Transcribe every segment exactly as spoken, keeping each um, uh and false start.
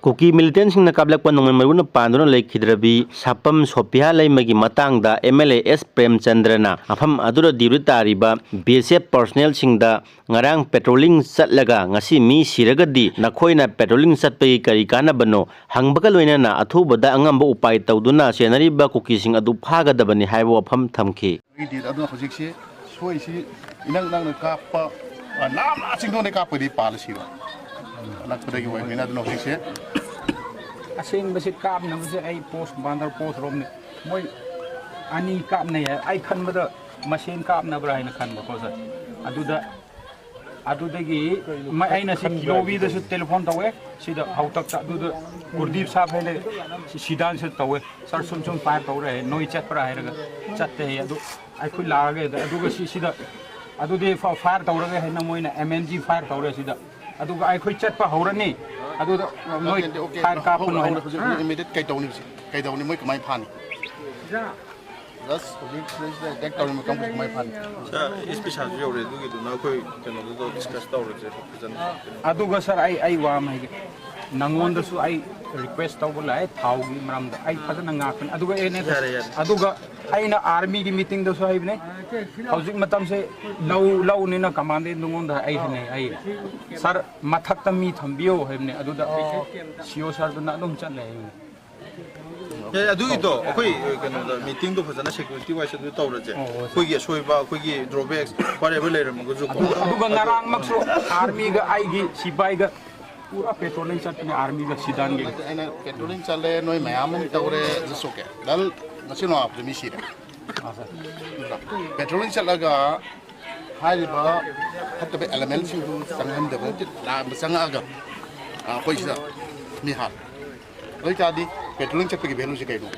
ꯀꯨꯀꯤ ꯃꯤꯂꯤꯇꯦꯟꯁꯤꯡꯅ ꯀꯥꯞꯂꯛꯄ ꯅꯣꯡꯃꯩ ꯃꯔꯨꯅ ꯄꯥꯟꯗꯨꯅ ꯂꯩꯈꯤꯗ꯭ꯔꯕꯤ ꯁꯥꯄꯝ ꯁꯣꯐꯤꯌꯥ ꯂꯩꯃꯒꯤ ꯃꯇꯥꯡꯗ M L A S ꯄ꯭ꯔꯦꯝꯆꯟꯗ꯭ꯔꯅ ꯃꯐꯝ ꯑꯗꯨꯗ ꯗ꯭ꯌꯨꯇꯤ ꯇꯥꯔꯤꯕ ꯕꯤ ꯑꯦꯁ ꯑꯦꯐ ꯄꯔꯁꯅꯦꯜꯁꯤꯡꯗ ꯉꯔꯥꯡ ꯄꯦꯇ꯭ꯔꯣꯂꯤꯡ ꯆꯠꯂꯒ ꯉꯁꯤ ꯃꯤ ꯁꯤꯔꯒꯗꯤ ꯅꯈꯣꯏꯅ ꯄꯦꯇ꯭ꯔꯣꯂꯤꯡ ꯆꯠꯄꯒꯤ ꯀꯔꯤ ꯀꯥꯟꯅꯕꯅꯣ? ꯍꯪꯕꯒ ꯂꯣꯏꯅꯅ ꯑꯊꯨꯕꯗ ꯑꯉꯝꯕ ꯎꯄꯥꯏ ꯇꯧꯗꯨꯅ ꯆꯦꯟꯅꯔꯤꯕ ꯀꯨꯀꯤꯁꯤꯡ ꯑꯗꯨ ꯐꯥꯒꯗꯕꯅꯤ ꯍꯥꯏꯕ ꯋꯥꯐꯝ ꯊꯝꯈꯤ꯫ ꯑꯗꯨꯅ ꯍꯧꯖꯤꯛꯁꯤ ꯁꯣꯏꯁꯤ ꯏꯅꯛ ꯅꯛꯅ ꯀꯥꯞꯄ, ꯑ, ꯂꯥꯞꯅ ꯆꯤꯡꯗꯣꯟꯗꯩ ꯀꯥꯞꯄꯗꯤ ꯄꯥꯜꯂ ꯁꯤꯕ꯫ ꯑꯅꯛꯄꯗꯒꯤ ꯑꯣꯏꯕꯅꯤꯅ ꯑꯗꯨꯅ ꯍꯧꯖꯤꯛꯁꯦ ꯑꯁꯦꯡꯕꯁꯤ ꯀꯥꯞꯅꯕꯁꯦ ꯑꯩ ꯄꯣꯁ ꯀꯃꯥꯟꯗꯔ ꯄꯣꯁ ꯔꯣꯝꯅꯤ꯫ ꯃꯣꯏ ꯑꯅꯤ ꯀꯥꯞꯅꯩ ꯍꯥꯏ꯫ ꯑꯩ ꯈꯟꯕꯗ ꯃꯁꯦꯟ ꯀꯥꯞꯅꯕ꯭ꯔꯥ ꯍꯥꯏꯅ ꯈꯟꯕꯀꯣ ꯁꯥꯔ꯫ ꯑꯗꯨꯗ, ꯑꯗꯨꯗꯒꯤ ꯃ-, ꯑꯩꯅ ꯁꯤ ꯀꯤꯂꯣꯕꯤꯗꯁꯨ ꯇꯦꯂꯤꯐꯣꯟ ꯇꯧꯋꯦ꯫ ꯁꯤꯗ ꯍꯧꯇꯛꯇ ꯑꯗꯨꯗ ꯀꯨꯔꯗꯤꯞ ꯁꯥꯕ ꯍꯥꯏꯅ ꯁꯤ-, ꯁꯤꯗꯥꯟꯁꯨ ꯇꯧꯋꯦ꯫ "ꯁꯥꯔ, ꯁꯨꯝ ꯁꯨꯝ ꯐꯥꯏꯌꯔ ꯇꯧꯔꯦ ꯍꯥꯏ, ꯅꯣꯏ ꯆꯠꯄ꯭ꯔꯥ?" ꯍꯥꯏꯔꯒ, "ꯆꯠꯇꯦ" ꯍꯥꯏ꯫ ꯑꯗꯨ ꯑꯩꯈꯣꯏ ꯂꯥꯛꯑꯒꯦ꯫ ꯑꯗꯨꯒ ꯁꯤ-, ꯁꯤꯗ ꯑꯗꯨꯗꯤ ꯐ-, ꯐꯥꯏꯌꯔ ꯇꯧꯔꯒꯦ ꯍꯥꯏꯅ ꯃꯣꯏꯅ ꯑꯦꯝ ꯑꯦꯟ ꯖꯤ ꯐꯥꯏꯌꯔ ꯇꯧꯔꯦ ꯁꯤꯗ꯫ ꯑꯗꯨꯒ ꯑꯩꯈꯣꯏ ꯆꯠꯄ ꯍꯧꯔꯅꯤ꯫ ꯑꯗꯨꯗ ꯅꯣꯏ ꯑꯣꯀꯦ, ꯑꯣꯀꯦ꯫ ꯐꯥꯏꯌꯔ ꯀꯥꯞꯄꯅꯣ ꯍꯧꯔꯣ, ꯍꯥꯏꯅ꯫ ꯍꯧꯔꯣ, ꯍꯧꯖꯤꯛ, ꯍꯧꯖꯤꯛ ꯏꯃꯤꯗꯤꯌꯦꯠ ꯀꯩ ꯇꯧꯅꯤ ꯍꯧꯖꯤꯛ? ꯀꯩ ꯇꯧꯅꯤ? ꯃꯣꯏ ꯀꯃꯥꯏꯅ ꯐꯥꯅꯤ? ꯖꯁ ꯍꯧꯖꯤꯛ ꯁꯤꯗꯩꯁꯤꯗ ꯑꯦꯇꯦꯛ ꯇꯧꯔꯤ ꯃꯐꯝꯁꯤ ꯀꯃꯥꯏꯅ ꯐꯥꯅꯤ? ꯁꯥꯔ, ꯑꯦꯁ ꯄꯤ ꯁꯥꯔꯁꯨ ꯌꯧꯔꯦ, ꯑꯗꯨꯒꯤꯗꯨꯅ ꯑꯩꯈꯣꯏ ꯀꯩꯅꯣꯗꯨꯗ ꯗꯤꯁꯀꯁ ꯇꯧꯔꯁꯦ ꯐꯖꯅ꯫ ꯑꯗꯨꯒ ꯁꯥꯔ, ꯑꯩ, ꯑꯩ ꯋꯥ ꯑꯃ ꯍꯥꯏꯒꯦ꯫ ꯅꯪꯉꯣꯟꯗꯁꯨ ꯑꯩ ꯔꯤꯀ꯭ꯋꯦꯁ ꯇꯧꯕ ꯂꯥꯛꯑꯦ, ꯊꯥꯎꯒꯤ ꯃꯔꯝꯗ꯫ ꯑꯩ ꯐꯖꯅ ꯉꯥꯛꯄꯅꯤ꯫ ꯑꯗꯨꯒ ꯑꯦ, ꯅꯠꯇꯦ꯫ ꯌꯥꯔꯦ, ꯌꯥꯔꯦ꯫ ꯑꯗꯨꯒ ꯑꯩꯅ ꯑꯥꯔꯃꯤꯒꯤ ꯃꯤꯇꯤꯡꯗꯁꯨ ꯍꯥꯏꯕꯅꯦ꯫ ꯍꯧꯖꯤꯛ ꯃꯇꯝꯁꯦ ꯂꯧ, ꯂꯧꯅꯤꯅ ꯀꯃꯥꯟꯗꯦꯟ ꯅꯉꯣꯟꯗ ꯑꯩ ꯍꯥꯏꯅꯩ꯫ ꯑꯩ, "ꯁꯥꯔ, ꯃꯊꯛꯇ ꯃꯤ ꯊꯝꯕꯤꯌꯣ" ꯍꯥꯏꯕꯅꯦ꯫ ꯑꯗꯨꯗ ꯁꯤ ꯑꯣ ꯁꯥꯔꯗꯨꯅ ꯑꯗꯨꯝ ꯆꯠꯂꯦ ꯍꯥꯏꯕꯅꯦ꯫ ꯑꯦ, ꯑꯗꯨꯒꯤꯗꯣ ꯑꯩꯈꯣꯏ, ꯑ, ꯀꯩꯅꯣꯗ, ꯃꯤꯇꯤꯡꯗꯣ ꯐꯖꯅ ꯁꯦꯀ꯭ꯌꯨꯔꯤꯇꯤ ꯋꯥꯏꯁ ꯑꯗꯨ ꯇꯧꯔꯁꯦ꯫ ꯑꯣ, ꯑꯣ, ꯁꯥꯔ꯫ ꯑꯩꯈꯣꯏꯒꯤ ꯑꯁꯣꯏꯕ, ꯑꯩꯈꯣꯏꯒꯤ ꯗ꯭ꯔꯣꯕꯦꯛꯁ, whatever ꯂꯩꯔꯝꯃꯒꯁꯨ ꯀꯣ꯫ ꯑꯗꯨ-, ꯑꯗꯨꯒ ꯉꯔꯥꯡꯃꯛꯁꯨ ꯑꯥꯔꯃꯤꯒ ꯑꯩꯒꯤ ꯁꯤꯄꯥꯏꯒ ꯄꯨꯔꯥ ꯄꯦꯇ꯭ꯔꯣꯂꯤꯡ ꯆꯠꯄꯅꯦ, ꯑꯥꯔꯃꯤꯒ ꯁꯤꯗꯥꯟꯒꯤ꯫ ꯑꯩꯅ ꯄꯦꯇ꯭ꯔꯣꯂꯤꯡ ꯆꯠꯂꯦ, ꯅꯣꯏ ꯃꯌꯥꯝ ꯑꯃ ꯇꯧꯔꯦ, that's okay꯫ ꯗꯜ ꯉꯁꯤ ꯅꯣꯡꯉꯥꯜꯂꯛꯄꯗ ꯃꯤ ꯁꯤꯔꯦ꯫ ꯑꯥ, ꯁꯥꯔ꯫ ꯄꯦꯇ꯭ꯔꯣꯂꯤꯡ ꯆꯠꯂꯒ ꯍꯥꯏꯔꯤꯕ ꯐꯠꯇꯕ ꯑꯦꯂꯤꯃꯦꯟꯁꯤꯡꯗꯨ ꯆꯪꯍꯟꯗꯕ ꯅꯠꯇꯦ, ꯂꯥꯟꯕ ꯆꯪꯉꯛꯑꯒ, ꯑ, ꯑꯩꯈꯣꯏ ꯁꯤꯗ ꯃꯤ ꯍꯥꯠꯂꯦ꯫ ꯑꯗꯨ ꯑꯣꯏꯇꯥꯔꯗꯤ ꯄꯦꯇ꯭ꯔꯣꯂꯤꯡ ꯆꯠꯄꯒꯤ ꯚꯦꯂꯨꯁꯤ ꯀꯩꯅꯣ?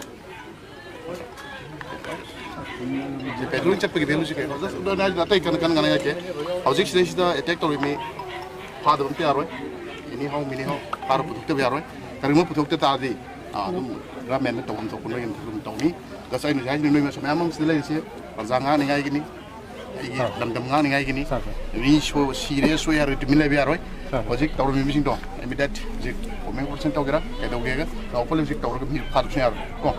ꯄꯦꯇ꯭ꯔꯣꯂꯤꯡ ꯆꯠꯄꯒꯤ ꯚꯦꯂꯨꯁꯤ ꯀꯩꯅꯣ? Just ꯑꯗꯨꯅ ꯍꯥꯏꯁꯤꯗ ꯑꯇꯩ ꯀꯟꯅ ꯀꯟꯅ ꯉꯥꯡꯅꯤꯡꯉꯛꯀꯦ꯫ ꯍꯧꯖꯤꯛ ꯁꯤꯗꯩꯁꯤꯗ ꯑꯦꯇꯦꯛ ꯇꯧꯔꯤ ꯃꯤ ꯐꯥꯗꯕ ꯑꯝꯇ ꯌꯥꯔꯣꯏ꯫ ꯑꯦꯅꯤ ꯍꯥꯎ, ꯃꯤꯅꯤ ꯍꯥꯎ, ꯐꯥꯔ ꯄꯨꯊꯣꯛꯇꯕ ꯌꯥꯔꯣꯏ꯫ ꯀꯔꯤꯒꯨꯝꯕ ꯄꯨꯊꯣꯛꯇ ꯇꯥꯔꯗꯤ, ꯑ, ꯑꯗꯨꯝ ꯒꯚꯔꯟꯃꯦꯟꯠꯅ ꯇꯧꯐꯝ ꯊꯣꯛꯄ ꯅꯣꯏꯒꯤ ꯑꯗꯨꯝ ꯇꯧꯅꯤ꯫ Just ꯑꯩꯅ ꯍꯧꯖꯤꯛ ꯍꯥꯏꯁꯤꯅꯤ, ꯅꯣꯏ ꯃꯌꯥꯝ ꯑꯃ ꯁꯤꯗ ꯂꯩꯔꯤꯁꯤ ꯄ꯭ꯔꯖꯥ ꯉꯥꯛꯅꯤꯉꯥꯏꯒꯤꯅꯤ꯫ ꯑꯩꯒꯤ ꯂꯝꯗꯝ ꯉꯥꯛꯅꯤꯉꯥꯏꯒꯤꯅꯤ꯫ ꯃꯤ ꯁꯣ-, ꯁꯤꯔꯦ ꯁꯣꯏ ꯍꯥꯏꯔꯒ ꯇꯨꯃꯤꯟ ꯂꯩꯕ ꯌꯥꯔꯣꯏ꯫ ꯍꯧꯖꯤꯛ ꯇꯧꯔꯝꯃꯤꯕꯁꯤꯡꯗꯣ ꯏꯃꯤꯗꯦꯠ ꯍꯧꯖꯤꯛ ꯒꯣꯔꯃꯦꯟ ꯑꯣꯄꯔꯦꯁꯟ ꯇꯧꯒꯦꯔꯥ ꯀꯩꯗꯧꯒꯦꯒ ꯂꯥꯎ ꯄꯨꯂꯤꯁ ꯍꯧꯖꯤꯛ ꯇꯧꯔꯒ ꯃꯤ ꯐꯥꯗꯕꯁꯨ ꯌꯥꯔꯣꯏ ꯀꯣ꯫